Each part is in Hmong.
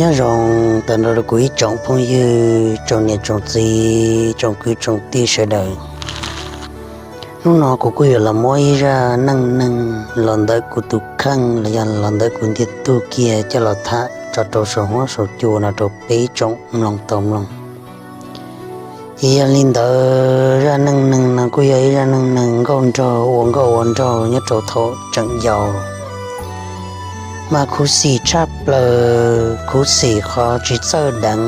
Nyob zoo tag nrho rau kuv ib tsoom phooj ywg, tsoom niam tsoom txiv, tsoom kwv tsoom tij sawv daws. Hnub no kuv kuj yuav los muab ib zaj neej neeg los ntawm kuv tus kheej los yog los ntawm kuv ntiag tug kiag coj los tham tso rau saum huab saum cua no rau peb tsoom mloog tau mloog. Ces yog li ntawd zaj neej neeg no kuj yog ib zaj neej neeg nkauj nraug ua nkauj ua nraug nyob rau thaum tseem yau, mas khuv xim tshaj plaws, khuv xim qhov tsis txawj deev.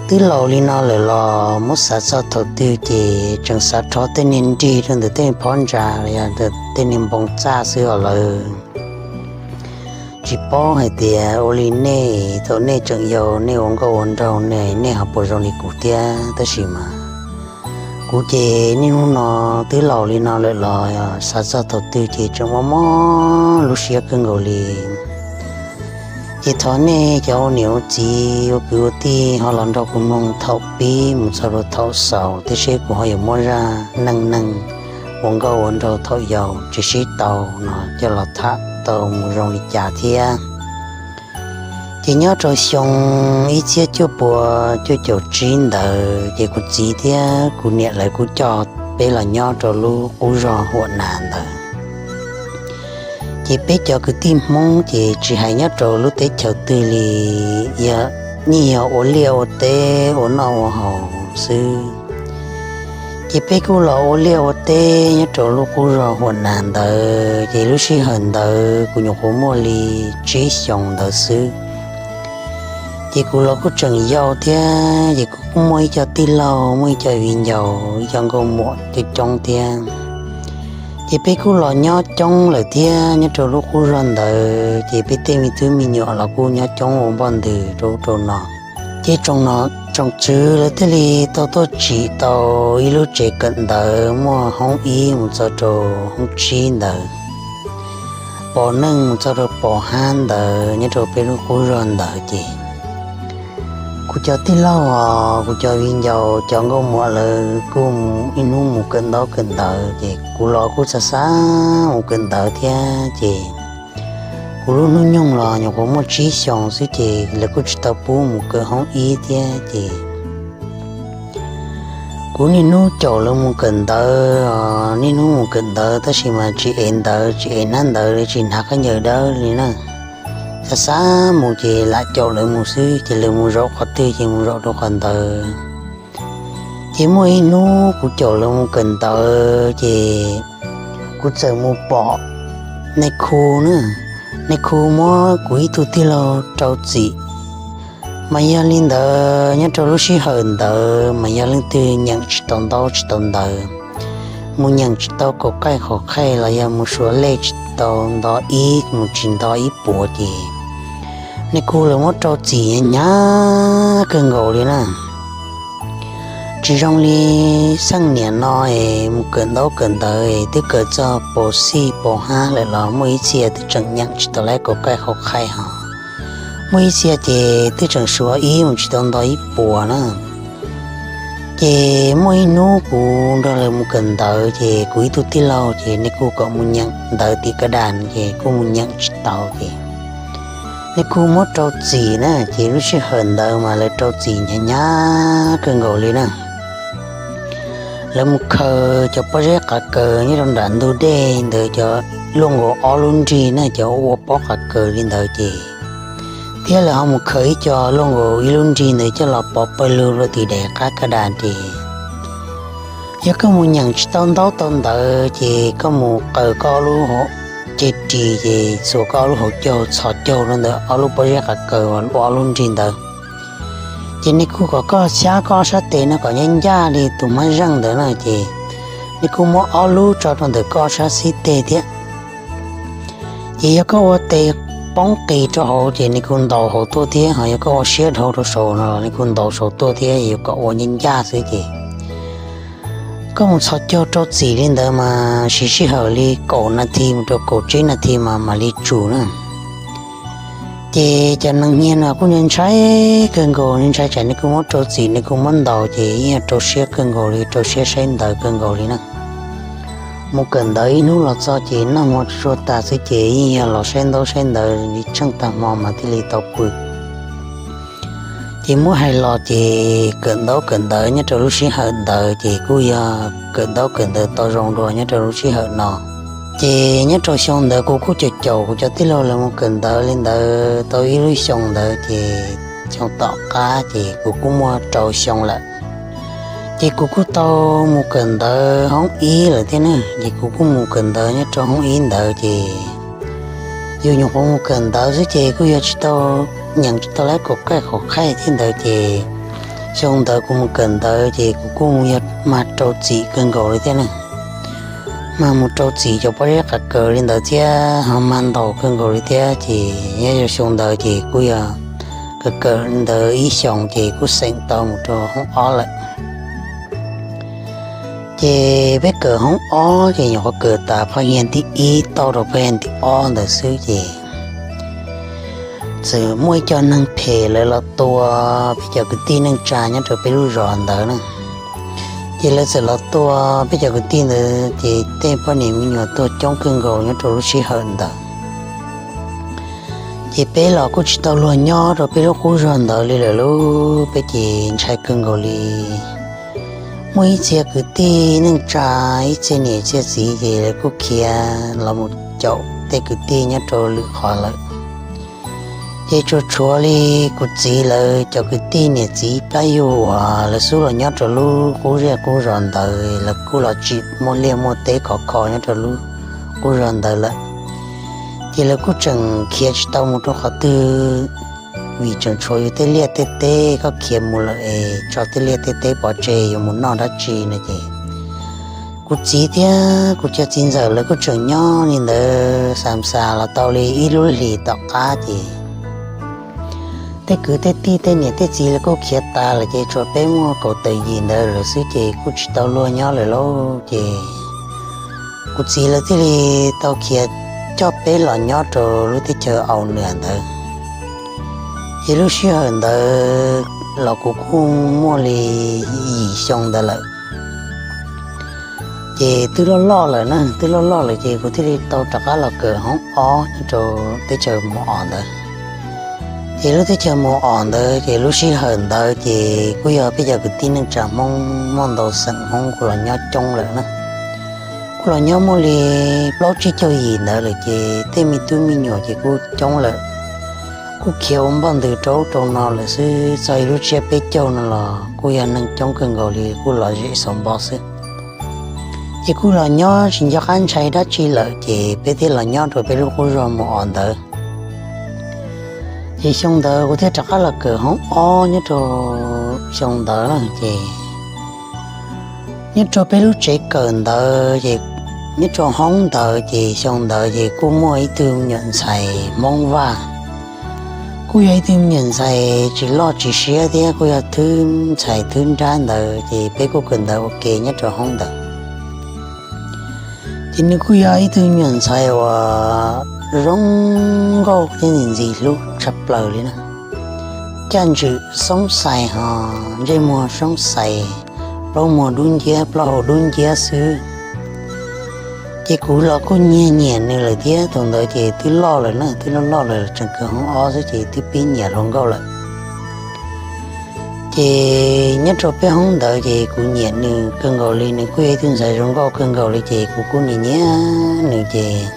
Twb laus li no lawm los muab xav txog thaum twg ces tseem xav rho tej niag nrig rau ntawm tej niag phab ntsa los yog tej niag npoo txaj xwb os lawm. Tsis paub hais tias ua li nej thaum nej tseem yau nej ua nkauj ua nraug ne nej ho puas zoo li kuv thiab, tab sis mas kuv ces niaj hnub no twb laus li no lawm los xav txog thaum twg ces tseem mob mob lub siab kawg nkaus li. Ces thov nej cov ua niam ua txiv ua kwv ua tij ho los nrog kuv mloog thaum pib mus txog rau thaum xaus thiab seb kuv ho yuav muab zaj neej neeg ua nkauj ua nraug thaum yau tsis sib tau no coj los tham tau mus zoo li cas thiab. Ces nyob rau xyoo ib txhiab cuaj puas cuaj caum tsib ntawd ces kuv txiv thiab kuv niam lawv kuj coj peb los nyob rau lub qub zos Huam Nas ntawd. Ces peb cov kwv tij Hmoob ces tsis hais nyob rau lub teb chaws twg li, yeej yog ua liaj ua teb ua noj ua haus xwb. Ces peb kuj los ua liaj ua teb nyob rau lub qub zos Huam Nas ntawd, ces lub sij hawm ntawd kuv nyuam qhuav muaj li tsib xyoos ntawd xwb. Ces kuv los kuj tseem yau thiab, ces kuv kuj muaj ib co tij laug muaj ib co viv ncaus ib co nkauj muam coob coob thiab. Ces peb kuj los nyob coob lawm thiab nyob rau lub qub zos ntawd ces peb tej me tub me nyuam los kuj nyob coob ua npoj ntws rau ub rau no. Ces tsoom tswv lawv thiaj li tau tuaj tsim tau ib lub tsev kawm ntawv muaj hoob ib mus txog rau hoob tsib ntawd, pos neej mus txog rau pos hab ntawd nyob rau peb lub qub zos ntawd ces kuv cov tij laug os, kuv cov viv ncaus cov nkauj muam lawv kuj mus ib hnub mus kawm ntaub kawm ntawv ces kuv los kuj xav xav mus kawm ntawv thiab ces kuv lub hnub nyoog los nyuam qhuav muaj tsib xyoos xwb ces lawv kuj tsis tau pub mus kawm hoob ib thiab ces kuv niaj hnub caum lawv mus kawm ntawv, niaj hnub mus kawm ntawv tab sis mas tsis ev ntawv tsis ev hnab ntawv li tsis hnav khaub ncaws dawb li na. Xav xav mus ces lam caum lawv mus xwb ces lawv mus zaum qhov twg ces mus zaum rau qhov ntawd. Ces muaj ib hnub kuv caum lawv mus kawm ntawv ces kuv txawm mus pom nais khu na, nais khu muab kuv ib tug tij laug rau txim. Mas yog li ntawd nyob rau lub sij hawm ntawd mas yog leej twg nyeem tsis tau ntaub tsis tau ntawv, mus nyeem tsis tau kaum qaij qhov qhaij los yog mus suav lej tsis tau nto ib mus tsis nto ib puas ces nais khu lawv muab rau txim hnyav kawg nkaus li na. Tsis zoo li xeej niam no es mus kawm ntaub kawm ntawv es twb kawm txog pos xij pos hab lawm los muaj ib txhia twb tseem nyeem tsis tau lawv kaum qaij qhov qhaij ho muaj ib txhia ces twb tseem suav ib mus tsis tau nto ib puas na. Ces muaj ib hnub kuv nrog lawv mus kawm ntawv ces kuv ib tug tij laug ces nws kuj kom mus nyeem ntawv tim ka das ces kuj mus nyeem tsis tau ces nws kuj muab rau txim na. Ces lub sij hawm ntawd mas lawv rau txim hnyav hnyav kawg nkaus li na. Lawv mus khaws cov pob zeb qav kaws nyob rau nram ntug dej ntawd cov luaj nkaus ob lub nrig na, cov ua pob qav kaws li ntawd ces thiab lawv ho mus khaws ib co luaj nkaus ib lub nrig ntawd coj los pov pawg lug rau tim daim qab ka das ces yog koj mus nyeem tsis tau ntaub tau ntawv ces koj mus qaws koj ob lub hauv ceg ris ces txhuam koj ob lub hauv caug txhos caug rau ntawm ob lub pob zeb qav kaws uas ua ob lub nrig ntawd. Ces nws kuj kom koj xyab koj ob sab tes no kom ncaj ncaj li tus hmab zeej ntawd na ces nws kuj muab ob lub tso rau ntawm koj ob sab xib teg thiab. Ces yog koj ua tes poob qis rau hauv ces nws kuj ntaus hauv tuaj thiab, ho yog koj ua siab dhau rau saud no los nws kuj ntaus saud tuaj thiab, yuav kom ua ncaj ncaj xwb ces koj mus txhos caug rau txim li ntawd mas siv sij hawm li kaum nas this mus rau kaum tsib nas this mas mam li tsum na. Ces cov neeg nyiag no kuj ntshai kawg nkaus li, ntshai tsam nws kuj muab rau txim nws kuj muab ntaus ces yeej yog rau siab kawg nkaus li, rau siab saib ntawv kawg nkaus li na. Mus kawm ntawv ib hnub los txog ces noj hmo tsuag tag xwb ces yeej yog los saib ntaub saib ntawv li tsheej tag hmo mas thiaj li tau pw. Ces muab hais los ces kawm ntaub kawm ntawv nyob rau lub sij hawm ntawd ces kuj yog kawm ntaub kawm ntawv tau zoo dua nyob rau lub sij hawm no. Ces nyob rau xyoo ntawd kuv kuj caum caum kuv cov tij laug lawv mus kawm ntawv li ntawd tau ib lub xyoo ntawd ces xyoo tom qab ces kuv kuj muaj rau xyoo lawm. Ces kuv kuj tau mus kawm ntawv hoob ib lawm thiab ne, ces kuv kuj mus kawm ntawv nyob rau hoob ib ntawd ces yus nyuam qhuav mus kawm ntawv xwb ces kuj yog tsis tau nyeem tsis tau lab kaum qaij qhov qhaij thiab ntawd ces xyoo ntawd kuv mus kawm ntawv ces kuv kuj yog mag rau txim kawg nkaus li thiab ne. Mag mus rau txim cov pob zeb qav kaws li ntawd thiab ho mag ntaus kawg nkaus li thiab ces nyob rau xyoo ntawd ces kuj yog kawm kawm li ntawd ib xyoos ces kuj xeem tau mus rau hoob ob lawm. Ces peb kawm hoob ob ces nyuam qhuav kawm tas phaj yag thib ib tau rau phaj yag thib ob ntawd xwb ces txawm muaj ib co neeg phem lawv los tua peb cov kwv tij neej tsa nyob rau peb lub zos ntawd na. Ces lawv txawm los tua peb cov kwv tij ntawd ces tej poj niam me nyuam tuag coob kawg nkaus nyob rau lub sij hawm ntawd. Ces peb los kuj tsis tau luag nyob rau peb lub qub zog ntawd li lawm lauj, peb ces ntshai kawg nkaus li. Muaj ib txhia kwv tij neej tsa, ib txhia niam txhia txiv ces lawv kuj khiav los mus caum tej kwv tij nyob rau lwm qhov lawm. Ces tsuas tshuav li kuv txiv lawv cov kwv tij niam txiv plab yug uas lawv xub los nyob rau lub qub zej qub zos ntawd, lawv kuj los tsim muaj liaj muaj teb khov kho nyob rau lub qub zos ntawd lawm. Ces lawv kuj tseem khiav tsis tau mus rau qhov twg, vim tseem tshuav yus tej liaj tej teb, koj khiav mus lawm es tso tej liaj tej teb pov tseg yuav mus noj dab tsi no ces kuv txiv thiab kuv cov txiv ntxawm lawv kuj tseem nyob li ntawd xam xas los tau li ib lub hlis tom qab ces tej kwv tej tij tej niam tej txiv lawv kuj khiav tas lawm ces tsuas peb muaj kaum tawm yim ntawd lawm xwb ces kuj tsis tau luag nyob lawm lauj. Ces kuv txiv lawv thiaj li tau khiav coj peb los nyob rau lub teb chaws Aus Nwam ntawd. Ces lub sij hawm ntawd los kuv kuj muaj li yim xyoo ntawd lawm. Ces twb loj loj lawm na, twb loj loj lawm ces kuv thiaj li tau rov qab los kawm hoob ob nyob rau teb chaws Mus Os ntawd. Ces lub teb chaws Mus Os ntawd ces lub sij hawm ntawd ces kuj yog peb cov kwv tij neej tsa Hmoob muaj ntau xeem Hmoob kuj los nyob coob lawm na. Kuj los nyob muaj li plaub tsib caug yim ntawd lawm ces tej me tub me nyuam ces kuj coob lawm. Kuj khiav ua npoj ntws rau ub rau no lawm xwb, txog ib lub tsiab peb caug no los kuj yog neeg coob kawg nkaus li kuj los zem xauv npo xwb. Ces kuj los nyob tsis nco qab ntshai dab tsi lawm ces peb thiaj los nyob rau peb lub qub zos Mus Os ntawd. Ces xyoo ntawd kuv thiaj rov qab los kawm hoob ob nyob rau xyoo ntawd na ces nyob rau peb lub tsev kawm ntawd ces nyob rau hoob ntawd ces xyoo ntawd ces kuj muaj ib tug me nyuam ntxhais Hmoob Vaj, kuj yog ib tug me nyuam ntxhais tsis loj tsis siab thiab kuj yog thwb ntxhais thwb nrab ntawd ces peb kuj kawm ntawv ua ke nyob rau hoob ntawd. Ces nws kuj yog ib tug me nyuam ntxhais uas zoo nkauj thiab ntxim ntxim hlub tshaj plaws li na. Caj ntswm xoob xais ho ntsej muag xoob xais, plaub muag dub nciab plaub hau dub nciab xwb. Ces kuv los kuj nyiag nyiam nws lawm thiab, thaum ntawd ces twb loj lawm na, twb loj loj lawm tseem kawm hoob ob xwb ces twb pib nyiam hluas nkauj lawm. Ces nyob rau peb hoob ntawd ces kuv nyiam nws kawg nkaus li, nws kuj yog ib tug ntxhais zoo nkauj kawg nkaus li ces kuv kuj nyiam nyiam nws ces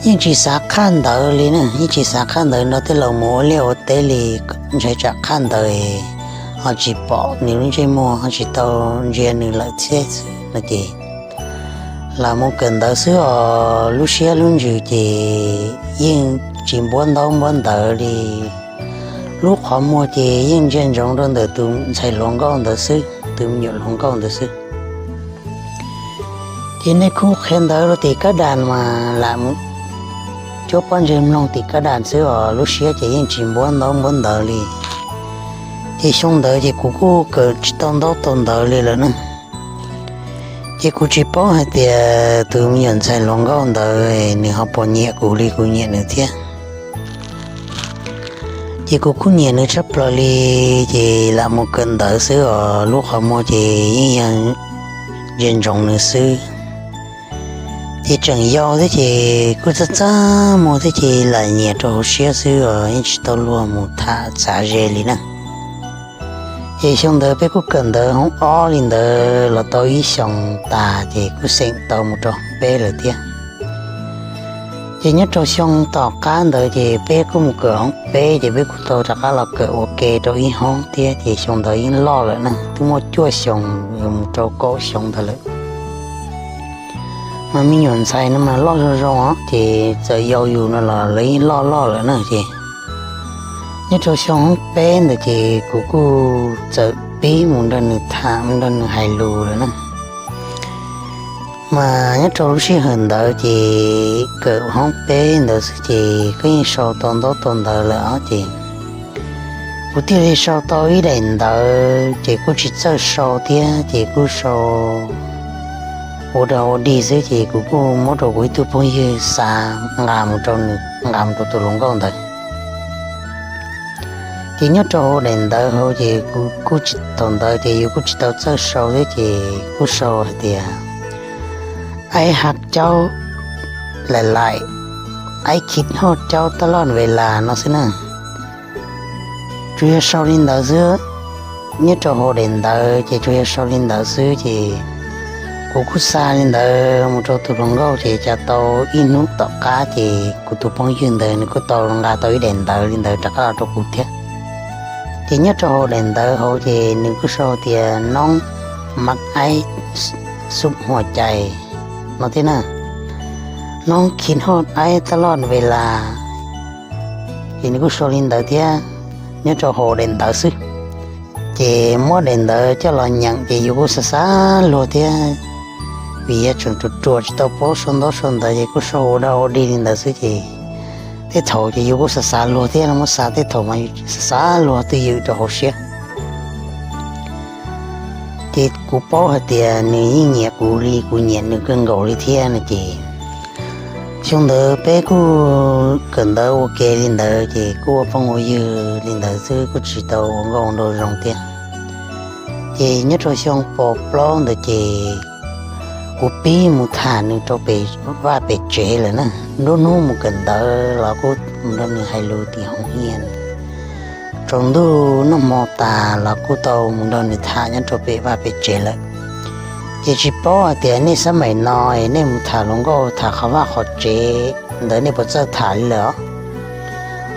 yeej tsis xav qhaj ntawd li na, yeej tsis xav qhaj ntawd nrog tej laus mus ua liaj ua teb li, ntshai tsam qhaj ntawd ho tsis pom nws lub ntsej muag ho tsis tau ntsia nws lawm thiab no ces lam mus kawm ntawv xwb os, lub siab lub ntsws ces yeej tsis npuab ntaub npuab ntawv li. Lub qhov muag ces yeej ntsia ntsoov rau ntawm tus ntxhais hluas nkauj ntawd xwb, tus me nyuam hluas nkauj ntawd xwb. Ces nej kuj qhia ntawv rau tim kab das mas lam mus cuab pob ntseg mloog tim kab das xwb os, lub siab ces yeej tsis npuab ntaub npuab ntawv li. Ces xyoo ntawd ces kuv kuj kawm tsis tau ntaub tau ntawv li lawm na. Ces kuv tsis paub hais tias tus me nyuam ntxhais hluas nkauj ntawd nws ho puas nyiam kuv li kuv nyiam nws thiab. Ces kuv kuj nyiam nws tshaj plaws li, ces lam mus kawm ntawv xwb os, lub qhov muag ces yeej yog ntsia ntsoov nws xwb. Ces tseem yau thiab ces kuj txaj txaj muag thiab ces lam nyiam rau hauv siab xwb os, yeej tsis tau luag mus tham txav ze li na. Ces xyoo ntawd peb kuj kawm ntawv hoob ob li ntawd los tau ib xyoos tas ces kuj xeem tau mus rau hoob peb lawm thiab. Ces nyob rau xyoo tom qab ntawd ces peb kuj mus kawm hoob peb ces peb kuj tau rov qab los kawm ua ke rau ib hoob thiab ces xyoo ntawd yeej loj lawm na, twb muaj cuaj xyoos yuav mus rau kaum xyoo ntawd lawm. Mas me nyuam ntxhais no mas loj zoo zoo os, ces txawm yau yus no los lawv yeej loj loj lawm na ces. Nyob rau xyoo hoob peb ntawd ces kuv kuj txawm pib mus nrog nws tham mus nrog nws hais lus lawm na. Mas nyob rau lub sij hawm ntawd ces kawm hoob peb ntawd xwb ces koj yeej sau tau ntaub tau ntawv lawm os ces kuv thiaj li sau tau ib daim ntawv ces kuj tsis txawj sau thiab ces kuj sau ua dog ua dig xwb ces kuv kuj muab rau kuv ib tug phooj ywg xa nqa mus rau nws, nqa mus rau tus hluas nkauj ntawd. Ces nyob rau hauv daim ntawv hauv ces kuv kuj tsis, thaum ntawd ces yus kuj tsis tau txawj sau thiab ces kuj sau hais tias, aib hab caub laim laim, aib khib hoj caub taj loj ve las no xwb na. Tsuas yog sau li ntawd xwb, nyob rau hauv daim ntawv ces tsuas yog sau li ntawd xwb ces kuv kuj xa li ntawd mus rau tus hluas nkauj ces cas tau ib hnub tom qab ces kuv tus phooj ywg ntawd nws kuj tau nqa tau ib daim ntawv li ntawd rov qab los rau kuv thiab. Ces nyob rau hauv daim ntawv hauv ces nws kuj sau tias noob mab aib xub hua cai no thiab na, noob khib hoj aib taj loj ve las. Ces nws kuj sau li ntawd thiab, nyob rau hauv daim ntawv xwb. Ces muab daim ntawv coj los nyeem ces yus kuj xav xav luag thiab, vim yog tseem ruam ruam tsis tau paub sau ntaub sau ntawv ces kuj sau ua dog ua dig li ntawd xwb ces tej thaum ces yus kuj xav xav luag thiab, muab xa tej thaum mas yus xav xav luag twj ywm rau hauv siab. Ces kuv paub hais tias nws yeej nyiam kuv li kuv nyiam nws kawg nkaus li thiab no ces xyoo ntawd peb kuj kawm ntawv ua ke li ntawd ces kuj ua phooj ua ywg li ntawd xwb, kuj tsis tau ua nkauj ua nraug zoo thiab. Ces nyob rau xyoo pos plaub ntawd ces kuv pib mus tham nws rau pem vaj pem tsev lawm na. Nruab hnub mus kawm ntawv los kuj mus nrog nws hais lus tim hoov hias, tsaus ntuj noj hmo tas los kuj tau mus nrog nws tham nyob rau pem vaj pem tsev lawm. Ces tsis paub hais tias nej xab maim no nej mus tham hluas nkauj tham qhov vaj qhov tsev ntawd nej puas txawj tham li lawm os?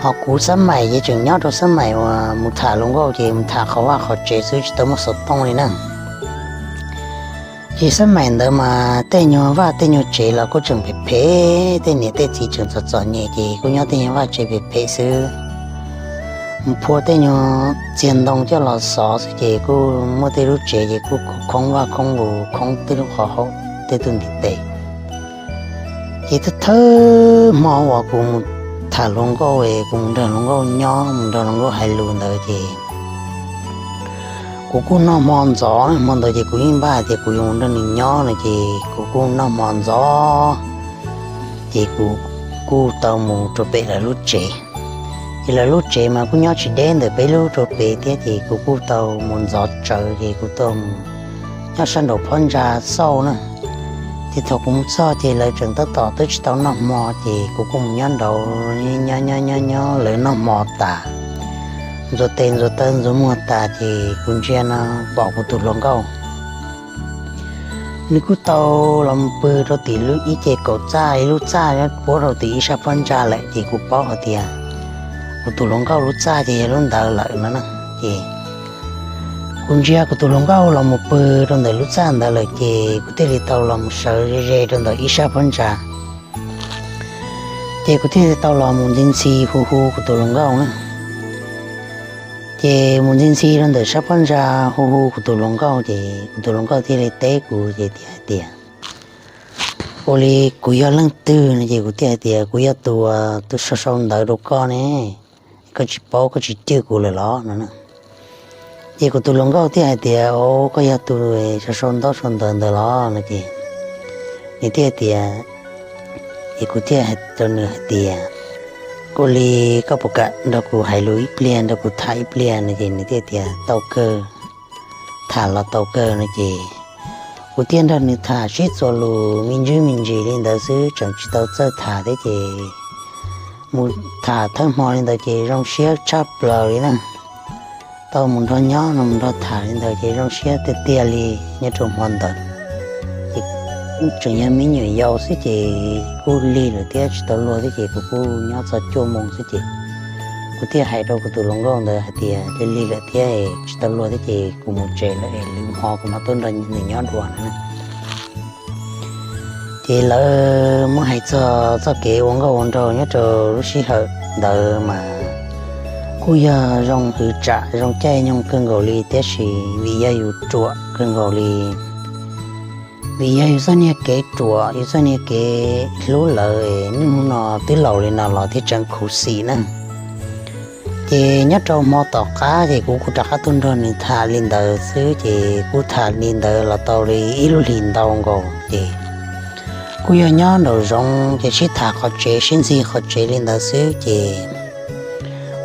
Ho kuv xab maim ces tseem nyob rau xab maim uas mus tham hluas nkauj ces mus tham qhov vaj qhov tsev xwb tsis tau muaj xov tooj li na. Ces xab maim ntawd mas tej nyuag vaj tej nyuag tsev los kuj tseem phem phem, tej niam tej txiv tseem txom txom nyem ces kuj nyob tej nyuag vaj tsev phem phem xwb. Mus phua tej nyuag txiag ntoo coj los xov xwb ces kuj muaj tej lub tsev ces kuj khoob vaj khoob vus khoob tej lub qhov haum tej tug ntiv tes. Ces thawj thawj hmo uas kuv mus tham hluas nkauj es kuv mus nrog hluas nkauj nyob mus nrog hluas nkauj hais lus ntawd ces kuv kuj noj hmo ntxov, hmo ntawd ces kuv yeej npaj tias kuv yuav mus nrog nws nyob no ces kuv kuj noj hmo ntxov ces kuv kuj tau mus rau pem lawv lub tsev. Ces lawv lub tsev mas kuj nyob tsis deb ntawm peb lub rau pem thiab ces kuv kuj tau mus ntxov tsawv ces kuv tau mus nyob sab nraum phab ntsa xauj na. Ces thaum kuv mus txog ces lawv tseem tab tom twb tsis tau noj hmo ces kuv kuj mus nyob nraud nyob nyob nyob nyob lawv noj hmo tas, ntxuav tes ntxuav taw ntxuav muag tas ces kuv ntsia no pom kuv tus hluas nkauj nws kuj tau los mus pw rau tim lub ib ce kaum txaj ib lub txaj nyob puab rau tim ib sab phab ntsa lawm ces kuv paub hais tias kuv tus hluas nkauj lub txaj ces yog lub ntawd lawm no na. Ces kuv ntsia kuv tus hluas nkauj los mus pw rau ntawm lub txaj ntawd lawm ces kuv thiaj li tau los mus sawv ze ze rau ntawm ib sab phab ntsa. Ces kuv thiaj li tau los mus ntxi ntxhi hu hu kuv tus hluas nkauj na. Ces mus ntxi ntxhi rau ntawm sab phab ntsa hu hu kuv tus hluas nkauj ces kuv tus hluas nkauj thiaj li teb kuv ces thiaj hais tias, ua li kuv yog leej twg no ces kuv thiaj hais tias kuv yog tus, tus sau sau ntawv rau koj ne, koj tsis paub koj tsis cwj kuv lawm los no na. Ces kuv tus hluas nkauj thiaj hais tias, o, koj yog tus sau sau ntaub sau ntawv ntawd los no ces nws thiaj tias, es kuv thiaj hais rau nws hais tias, ua li koj puas kam nrog kuv hais lus ib pliag nrog kuv tham ib pliag no ces nws thiaj tias tau kawg, tham los tau kawg no ces Kuv thiaj nrog nws tham sib txuas lus me ntsis me ntsis li ntawd xwb, tseem tsis tau txawj tham thiab ces mus tham thawj hmo li ntawd ces zoo siab tshaj plaws li na. Tau mus nrog nyob no mus nrog tham li ntawd ces zoo siab tiag tiag li nyob rau hmo ntawd. Ces tseem yog me nyuam yaus xwb ces kuj lig lawm thiab tsis tau luag thiab ces kuv kuj nyob txog cuaj moos xwb ces kuv thiaj hais rau kuv tus hluas nkauj ntawd hais tias lig lig lawm thiab tsis tau luag thiab ces kuv mus tsev lawm es lwm hmo kuv mam tuaj nrog nws nyob dua no. Ces lawv muab hais txog txoj kev ua nkauj ua nraug nyob rau lub sij hawm ntawd mas kuj yog zoo hwv tsam zoo caij nyoog kawg nkaus li, tiam sis vim yog yus ruam kawg nkaus li, vim yog yus txoj niag kev ruam, yus txoj niag kev hlub lawv, niaj hnub no twb laus li no los thiaj tseem khuv xim na. Ces nyob rau hmo tom qab ces kuv kuj rov qab tuaj nrog nws tham li ntawd xwb, ces kuj tham li ntawd los tau li ib lub hlis ntau nkaus ces kuj yog nyob nraum zoov ces sib tham qhov tsev sib ntxig qhov tsev li ntawd xwb ces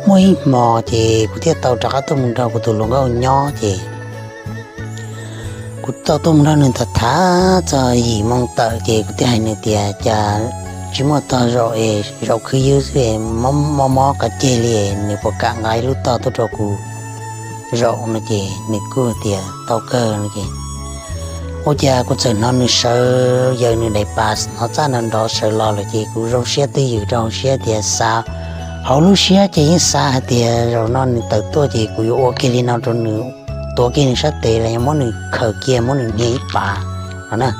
muaj ib hmo ces kuv thiaj tau rov qab tuaj mus nrog kuv tus hluas nkauj nyob ces kuv tau tuaj mus nrog nws tham tham txog yim moo tawm ces kuv thiaj hais nws tias cas tsis muaj tog zaum es zaum khwb ywb xwb, mob mob qab ceg li, nws puas kam nqa ib lub tog tuaj rau kuv zaum no ces nws kuj tias tau kawg no ces ua cas kuv txawm hnov nws sawv yaws nws daim pas hnov txaj nrov nrov sawv los lawm ces kuv zoo siab twj ywm rau hauv siab tias xav, hauv lub siab ces yeej xav hais tias zaum no nws tawm tuaj ces kuv yuav ua kiag li no rau nws, tuav kiag nws sab tes los yog muab nws khaws kiag muab nws hnia ib pas no na.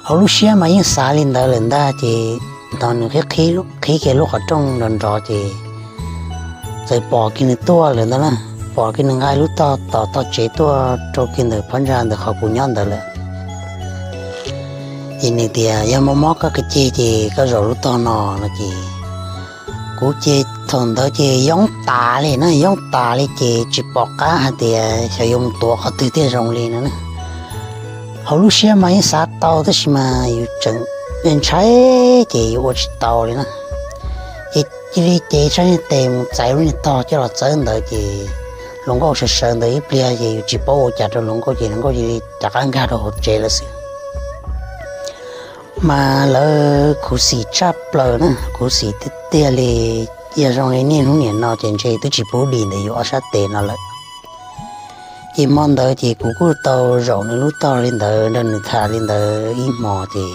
Hauv lub siab mas yeej xav li ntawd lawm ntag ces hnov nws qhib kiag lub qhov rooj nrov nrov ces txawm pom kiag nws tuaj lawm ntag na, pom kiag nws nqa lub tog tom tog tsev tuaj rau kiag ntawm phab ntsa ntawm qhov kuv nyob ntawd lawm. Ces nws tias yog mob mob koj kev ceg ces koj zaum lub tog no no ces kuv ces thaum ntawd ces yoob tas li na, yoob tas li ces tsis pom qab hais tias xyov yuav mus tuav qhov twg thiaj zoo li no na. Hauv lub siab mas yeej xav tau tab sis mas yus tseem ntshai ces yus ua tsis tau li na. Ces cia li cev tshaj niag tes mus txais lub niag tog coj los txawb ntawd ces hluas nkauj sawv sawv ntawd ib pliag ces yus tsis paub ua cas rau hluas nkauj ces hluas nkauj cia li rov qab nkag rau hauv tsev lawm xwb. Mas lawv khuv xim tshaj plaws na, khuv xim tiag tiag li. Yog zoo li niaj hnub nim no ces ntshe twb tsis pub dim ntawm yus ob sab tes no lawm. Ces hmo ntawd ces kuv kuj tau zaum nws lub tog li ntawd nrog nws tham li ntawd ib hmo ces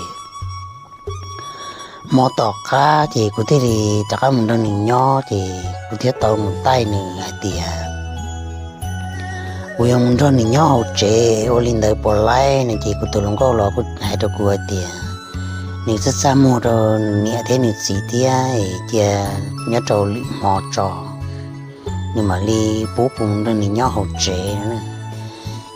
hmo tom qab ces kuv thiaj li rov qab mus nrog nws nyob ces kuv thiaj tau mus taij nws hais tias kuv yuav mus nrog nws nyob hauv tsev ua li ntawd puas laib no ces kuv tus hluas nkauj los kuj hais rau kuv hais tias nws txaj txaj muag rau nws niam thiab nws txiv thiab cia nyob rau lwm hmo tso nws mam li pub kuv mus nrog nws nyob hauv tsev no.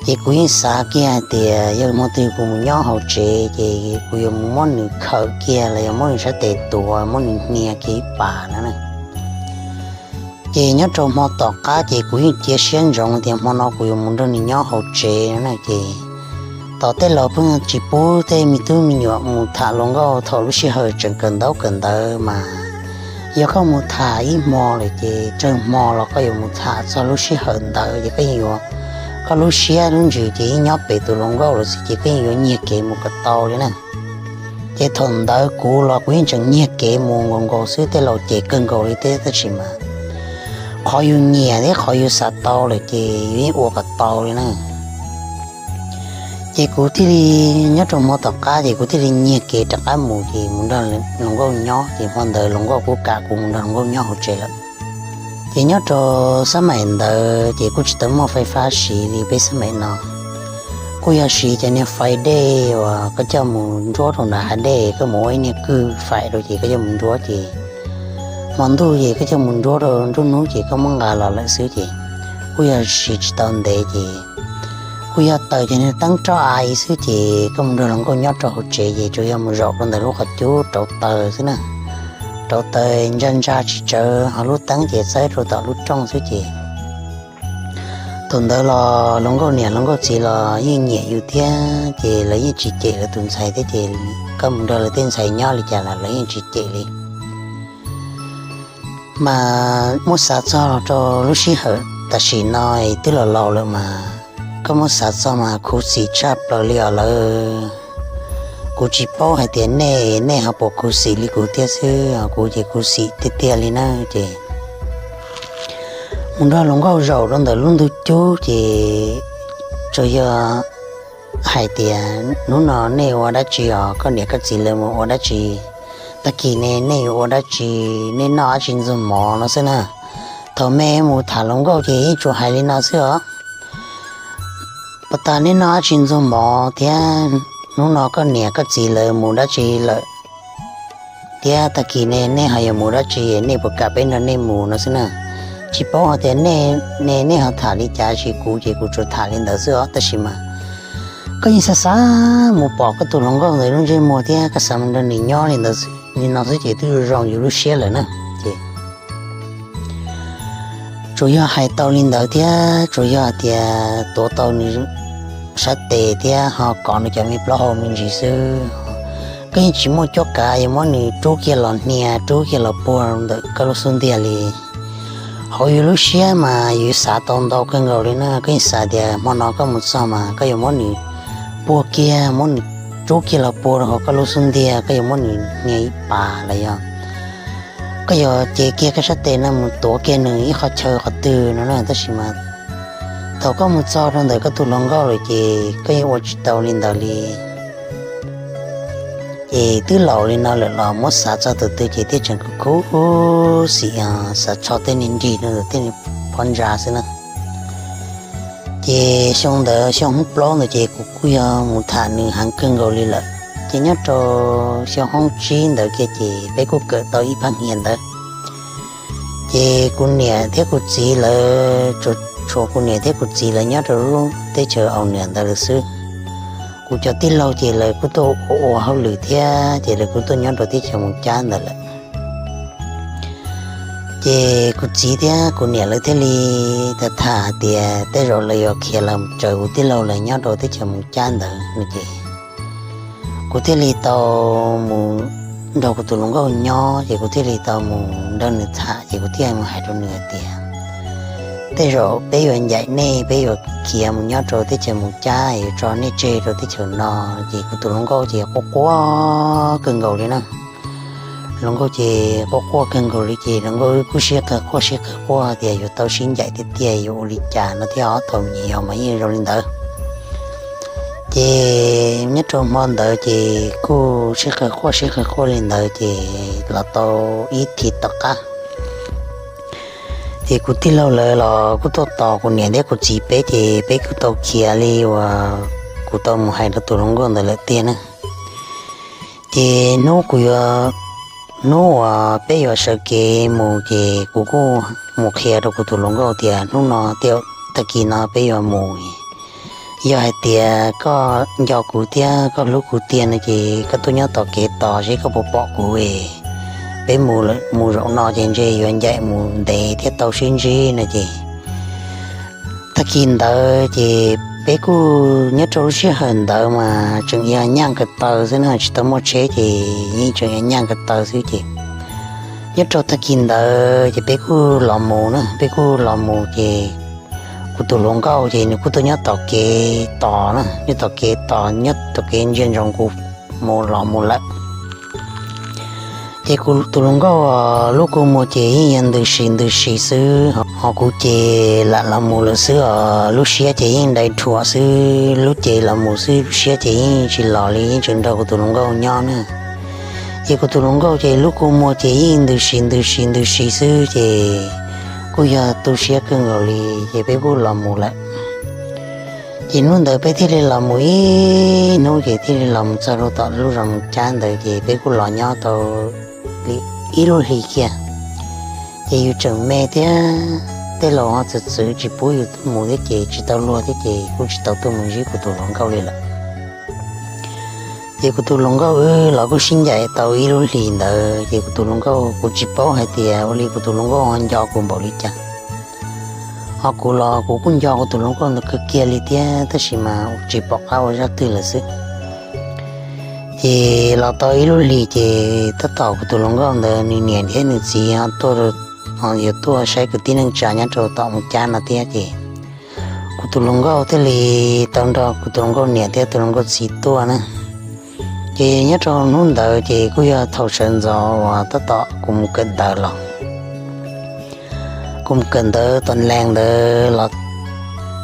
Ces kuv yeej xav kiag hais tias yog hmo twg kuv mus nyob hauv tsev ces kuv yuav mus muab nws khawm kiag los yog muab nws sab tes tuav muab nws hnia kiag ib pas no na. Ces nyob rau hmo tom qab ces kuv yeej cia siab ntsoov tias hmo no kuv yuav mus nrog nws nyob hauv tsev no na ces tom tej laus pheej tsis pub tej me tub me nyuam mus tham hluas nkauj thaum lub sij hawm tseem kawm ntaub kawm ntawv mas yog koj mus tham ib hmo lawm ces tsawg hmo los koj yuav mus tham txog lub sij hawm ntawd ces koj yeej yuav, koj lub siab lub ntsws ces yeej nyob pem tus hluas nkauj lawm xwb ces koj yeej yuav nyiag kev mus kom tau li na. Ces thaum ntawd kuv los kuv yeej tseem nyiag kev mus nkaus nkaus xwb, tej laus cem kawg nkaus li thiab tab sis mas qhov yus nyiam thiab qhov yus xav tau lawm ces yus yeej ua kom tau li na. Ces kuv thiaj li, nyob rau hmo tom qab ces kuv thiaj li nyiag kev rov qab mus ces mus nrog hluas nkauj nyob ces hmo ntawd hluas nkauj kuj kam kuv mus nrog hluas nkauj nyob hauv tsev lawm. Ces nyob rau xab maim ntawd ces kuj tsis tau muaj fais fab siv li peb xab maim no. Kuj yog siv cov niag fais dej uas koj coj mus nruab rau nram hav dej, koj mus ua ib niag kwj fais rau ces koj coj mus nruab ces hmo ntuj ces koj coj mus nruab rau nruab hnub ces koj muab nqa los lawm xwb ces kuj yog siv tsis tau ntev ces kuj yog taws cov niag teeb roj ai xwb ces koj mus nrog hluas nkauj nyob rau hauv tsev ces tsuas yog mus zaum rau ntawm lub qhov cub rauv taws xwb na. Rauv taws ntsa ntsa tsis tsawv ho lub teeb ces txawb rau tom lub rooj xwb ces thaum ntawd los hluas nkauj niam hluas nkauj txiv los yeej nyiam yus thiab ces lawv yeej tsis cem lawv tus ntxhais thiab ces koj mus nrog lawv tej ntxhais nyob li cas los lawv yeej tsis cem li. Mas muab xav txog los rau lub sij hawm tam sim no twb los laus lawm mas koj muab xav txog mas khuv xim tshaj plaws li os lawm. Kuv tsis paub hais tias nej, nej ho puas khuv xim li kuv thiab xwb, kuv ces khuv xim tiag tiag li na. Ces mus nrog hluas nkauj zaum rau ntawm lub ntug cub ces tsuas yog hais tias, hnub no nej ua dab tsi os, koj niam koj txiv lawv mus ua dab tsi, tag kis ne nej yuav ua dab tsi, nej noj dab tsi ntxuag mov no xwb na. Thaum me mus tham hluas nkauj ces yeej tsuas hais li no xwb os. Puas tas nej noj dab tsi ntxuag mov thiab, hnub no koj niam koj txiv lawv mus dab tsi lawm, thiab tag kis ne nej ho yuav mus dab tsi, nej puas kam peb nrog nej mus no xwb na. Tsis paub hais tias nej, nej ho tham li cas, tsis, kuv ces kuv tsuas tham li ntawd xwb os. Tab sis mas koj yeej xav xav mus pom koj tus hluas nkauj ntawd lub ntsej muag thiab koj xav mus nrog nws nyob li ntawd li no xwb ces twb zoo yus lub siab lawm na. Ces tsuas yog hais tau li ntawd thiab tsuas yog hais tias tuav tau nws sab tes thiab ho kov nws cov me plaub hau me ntsis xwb. Koj yeej tsis muaj cuab kav yuav muab nws rub kiag los hnia, rub kiag los puag ntawm koj lub xub ntiag li. Hauv yus lub siab mas yus xav tau ntau kawg nkaus li na. Koj yeej xav tias hmo no koj mus txog mas koj yuav muab nws puag kiag, muab nws rub kiag los puag rau hauv koj lub xub ntiag, koj yuav muab nws hnia ib pas los yog koj yuav cev kiag koj sab tes no mus tuav kiag nws ib qho chaw qhov twg no na. Tab sis mas thaum koj mus txog rau ntawm koj tus hluas nkauj lawm ces koj yeej ua tsis tau li ntawd li. Ces twb laus li no lawm los muab xav txog tus twg ces thiaj tseem khuv khuv xim, xav txog tej niag nrig rau ntawm tej niag phab ntsa xwb na. Ces xyoo ntawd, xyoo hoob plaub ntawd ces kuv kuj yog mus tham nws heev kawg nkaus li lawm. Ces nyob rau xyoo hoob tsib ntawd kiag ces peb kuj kawm tau ib phab hniav ntawd. Ces kuv niam thiab kuv txiv lawv, tshuav kuv niam thiab kuv txiv lawv nyob rau lub teb chaws Aus Nias ntawd lawm xwb. Kuv cov tij laug ces lawv kuj tuaj ua ua hauj lwm thiab ces lawv kuj tuaj nyob rau teb chaws Moos Cab ntawd lawm. Ces kuv txiv thiab kuv niam lawv thiaj li tham tham hais tias tej zaum lawv yuav khiav los tsaws kuv tij laug lawv nyob rau teb chaws Moos Cab ntawd no ces kuv thiaj li tau mus nrog kuv tus hluas nkauj nyob, ces kuv thiaj li tau mus nrog nws tham, ces kuv thiaj mus hais rau nws hais tias tej zaum peb yuav ncaim nej, peb yuav khiav mus nyob rau teb chaws Moos Cab, yuav tso nej tseg rau teb chaws no. Ces kuv tus hluas nkauj ces quaj quaj kawg nkaus li na. Hluas nkauj ces quaj quaj kawg nkaus li ces hluas nkauj wb kuj sib qawg quaj sib qawg quaj tias yuav tau sib ncaim tiag tiag yuav ua li cas no thiab os. Thaum me nyuam yaus mas yeej zoo li ntawd. Ces nyob rau hmo ntawd ces kuj sib qawg quaj sib qawg quaj li ntawd ces los tau ib thib tom qab ces kuv tij laug lawv los kuj tuaj tos kuv niam thiab kuv txiv peb, ces peb kuj tau khiav li uas kuv tau mus hais rau tus hluas nkauj ntawd lawm tiag na. Ces hnub kuv yuav, hnub uas peb yuav sawv kev mus ces kuv kuj mus qhia rau kuv tus hluas nkauj tias hnub no, tag kis no peb yuav mus. Yog hais tias koj nco kuv thiab koj hlub kuv tiag no ces koj tuaj nyob tom kev tos seb koj puas pom kuv. Peb mus, mus zaum no ces ntshe yuav ncaim mus ntev thiab tau sib ntsib no ces tag kis ntawd ces peb kuj nyob rau lub sij hawm ntawd mas tseem yog nyaj ko taw xwb na, tsis tau muaj tsheb ces yeej tseem yog nyaj ko taw xwb ces nyob rau tag kis ntawd ces peb kuj los mus na, peb kuj los mus ces kuv tus hluas nkauj ces nws kuj tuaj nyob tom kev tos na, nyob tom kev tos, nyob tom kev ntsia ntsoov kuv mus los mus lawm. Ces kuv tus hluas nkauj lub kua muag ces yeej yog ntws si ntws si xwb, ho kuv ces lam los mus lawm xwb os. Lub siab ces yeej dai rhuam xwb, lub cev los mus xwb, lub siab ces yeej tsis los li, yeej tseem nrog kuv tus hluas nkauj nyob na. Ces kuv tus hluas nkauj ces lub kua muag ces yeej ntws si ntws si ntws si xwb ces kuj yog tu siab kawg nkaus li, ces peb kuj los mus lawm. Ces hnub ntawd peb thiaj li los mus ib hnub ces thiaj li los mus txog rau tom lub zos Moos Cab ntawd ces peb kuj los nyob tau li ib lub hlis kiag. Ces yus tseem me thiab tej laus ho txwv txwv tsis pub yus tuaj mus thiab ces tsis tau luag thiab ces kuj tsis tau tuaj mus ntsib kuv tus hluas nkauj li lawm. Ces kuv tus hluas nkauj wb los kuj sib ncaim tau ib lub hlis ntawd ces kuv tus hluas nkauj, kuv tsis paub hais tias ua li kuv tus hluas nkauj ho nco kuv npaum li cas. Ho kuv los kuv kuj nco kuv tus hluas nkauj ntawd kawg kiag li thiab, tab sis mas tsis pom qab ua zaj twg lawm xwb. Ces los tau ib lub hlis ces tab tom kuv tus hluas nkauj ntawd nws niam thiab nws txiv ho tuaj, ho yuav tuaj saib kwv tij neej tsa nyob rau tom Moos Cab no thiab ces kuv tus hluas nkauj thiaj li tau nrog kuv tus hluas nkauj niam thiab tus hluas nkauj txiv tuaj na. Ces nyob rau hnub ntawd ces kuj yog thaum sawv ntxov uas tab tom kuv mus kawm ntawv los, kuv mus kawm ntawv tom lees ntawd los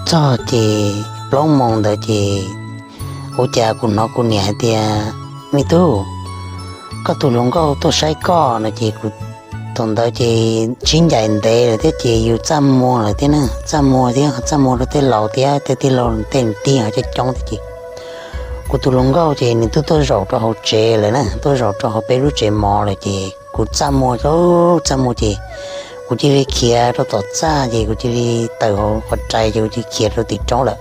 txog ces plaub moos ntawd ces ua cas kuv hnov kuv niam hais tias, Me tub, koj tus hluas nkauj tuaj saib koj no ces kuv, thaum ntawd ces sib ncaim ntev lawm thiab ces yus txaj muag lawm thiab na, txaj muag thiab txaj muag rau tej laus thiab tej tij laug tej tig ho coob coob thiab ces kuv tus hluas nkauj ces nws twb tuaj zaum rau hauv tsev lawm na, tuaj zaum rau hauv peb lub tsev mov lawm ces kuv txaj muag, txaj muag ces kuv cia li khiav rau tom txaj ces kuv cia li tawm hauv qhov rais ces kuv cia li khiav rau tim roob lawm.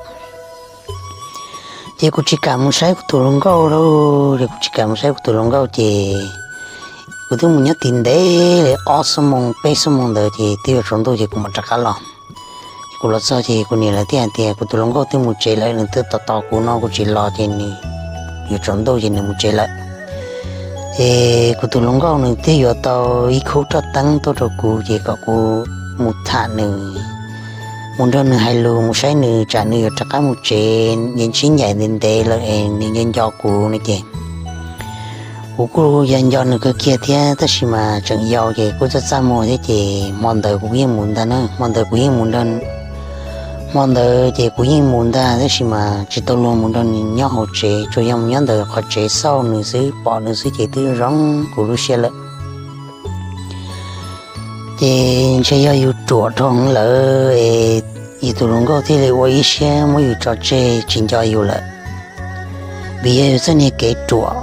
Ces kuv tsis kam mus saib kuv tus hluas nkauj lauj, ces kuv tsis kam mus saib kuv tus hluas nkauj ces kuv twb mus nyob tim ntev li ob xuab moos peb xuab moos ntawd ces twb yuav tsaus ntuj ces kuv mam rov qab los. Ces kuv los txog ces kuv niam lawv thiaj hais tias, Kuv tus hluas nkauj twb mus tsev lawm, nws twb tos tos kuv no kuv tsis los ces nws yuav tsaus ntuj ces nws mus tsev lawm. Ces kuv tus hluas nkauj nws twb yuav tau ib khub roj teeb tuaj rau kuv ces kom kuv mus tham nws, mus nrog nws hais lus, mus saib nws tsam nws yuav rov qab mus tsev, nws sib ncaim ntev ntev lawm es nws nco nco kuv no ces kuv kuj yog nco nws kawg kiag thiab tab sis mas tseem yau ces kuj txaj txaj muag thiab ces hmo ntawd kuv yeej mus ntag na, hmo ntawd kuv yeej mus nrog, hmo ntawd ces kuv yeej mus ntag tab sis mas tsis tau luag mus nrog nws nyob hauv tsev, tsuas yog mus nyob ntawm qhov tsev xauj nws xwb, pom nws xwb ces twb zoo kuv lub siab lawm. Ces ntshe yog yus ruam dhau heev lawm es yus tus hluas nkauj thiaj li ua ib siab muab yus tso tseg tsis nco yus lawm. Vim yog yus txoj niag kev ruam,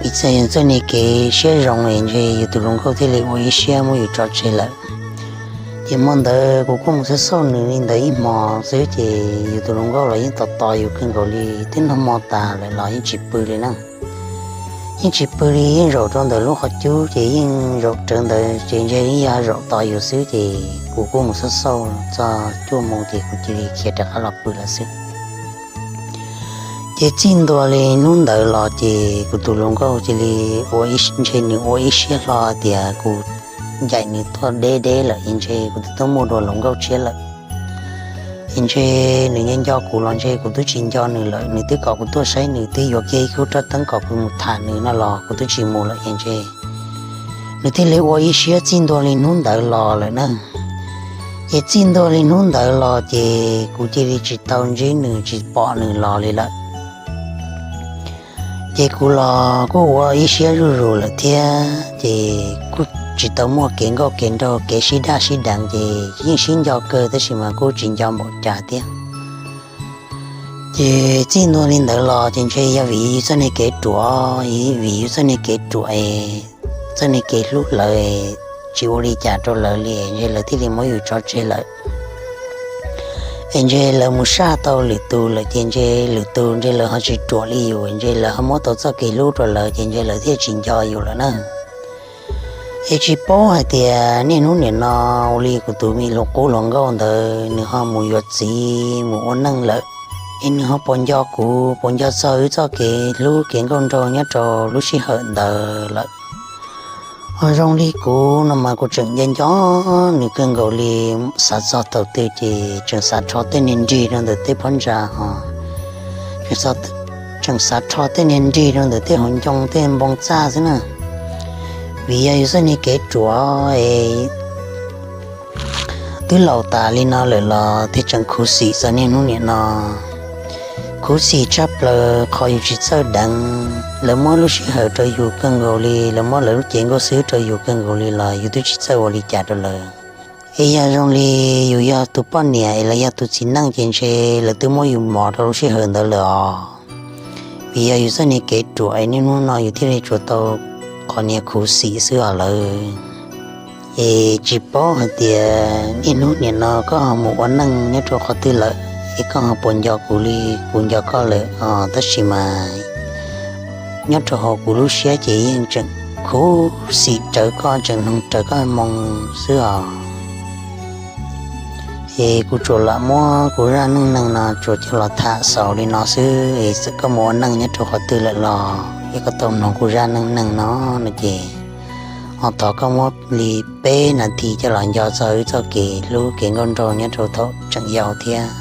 vim yog yus txoj niag kev siab zoo es ntshe yus tus hluas nkauj thiaj li ua ib siab muab yus tso tseg lawm. Ces hmo ntawd kuv kuj mus xauj xauj nws li ntawd ib hmos xwb ces yus tus hluas nkauj los yeej tos tos yus kawg nkaus li, twb nag hmo tas lawm los yeej tsis pw li na. Yeej tsis pw li, yeej zaum rau ntawm lub qhov cub ces yeej zaum rawv ntawd ces ntshe yeej yog zaum tos yus xwb ces kuv kuj mus xauj xauj txog cuaj moos ces kuv cia li khiav rov qab los pw lawm xwb. Ces txij ntua li hnub ntawd los ces kuv tus hluas nkauj cia li ua, ntshe nws ua ib siab hlo tias kuv ncaim nws tuaj deb deb lawm es ntshe kuv twb tuaj muaj dua hluas nkauj tshiab lawm. Es ntshe nws nco nco kuv los ntshe kuv twb tsis nco nws lawm, nws twb kom kuv tuaj saib nws, twb yuav kiag ib khub roj teeb kom kuv mus tham nws no los kuv twb tsis mus lawm es ntshe nws thiaj li ua ib siab txij ntua li hnub ntawd los lawm na. Ces txij ntua li hnub ntawd los ces kuv cia li tsis tau ntsib nws tsis pom nws los li lawm. Ces kuv los kuj ua ib siab zuj zus lawm thiab ces kuj tsis tau muaj kev nkauj kev nraug kev sib daj sib deev ces yeej sib nco kawg tab sis mas kuj tsis nco npaum cas thiab. Ces txij ntua li ntawd los ces ntshe yog vim yus txoj niag kev ruam, vim yus txoj niag kev ruam es txoj niag kev hlub lawv tsis ua li cas rau lawv li ntshe lawv thiaj li muab yus tso tseg lawm. Es ntshe lawv mus saj tau lwm tus lawm ces ntshe lwm tus ntshe lawv ho tsis ruam li yus, ntshe lawv ho muab tau txoj kev hlub rau lawv ces ntshe lawv thiaj tsis nco yus lawm na. Es tsis paub hais tias niaj hnub nim no ua li kuv tus me hluas qub hluas nkauj ntawd nws ho mus yuav txiv mus ua neej lawm, es nws ho puas nco kuv, puas nco txog wb txoj kev hlub kev nkauj nraug nyob rau lub sij hawm ntawd lawm. Ho zoo li kuv no mas kuv tseem nco nco nws kawg nkaus li, xav txog thaum twg ces tseem xav rho tej niag nrig rau ntawm tej phab ntsa ho tseem xav rho tej niag nrig rau ntawm tej hauv ncoo tej npoo txaj xwb na. Vim yog yus txoj niag kev ruam es twb laus tas li no lawm los thiaj tseem khuv xim txog niaj hnub nim no. Khuv xim tshaj plaws qhov yus tsis txawj deev, lawv muab lub sij hawm rau yus kawg nkaus li, lawv muab lawv lub cev nkauj xwb rau yus kawg nkaus li los yus twb tsis txawj ua li cas rau lawv. Es yog zoo li yus yog tus poj niam es los yog tus txiv neej ces ntshe lawv twb muab yus mos rau lub sij hawm ntawd lawm os. Vim yog yus txoj niag kev ruam es niaj hnub no yus thiaj li tsuas tau qhov niag khuv xim xwb os lawv. Es tsis paub hais tias niaj hnub nim no koj ho mus ua neej nyob rau qhov twg lawm, es koj ho puas nco kuv li kuv nco koj lawm os, tab sis mas nyob rau hauv kuv lub siab ces yeej tseem khuv xim raws koj, tseem hloov raws koj moo xwb os. Es kuv tsuas lam muab kuv zaj neej neeg no tsuas coj los tham xaus li no xwb, es txawm koj mus ua neej nyob rau qhov twg lawm los es koj tau mloog kuv zaj neej neeg no no ces ho thov koj muab li peb nas this coj los nco txog wb txoj kev hlub kev nkauj nraug nyob rau thaum tseem yau thiab.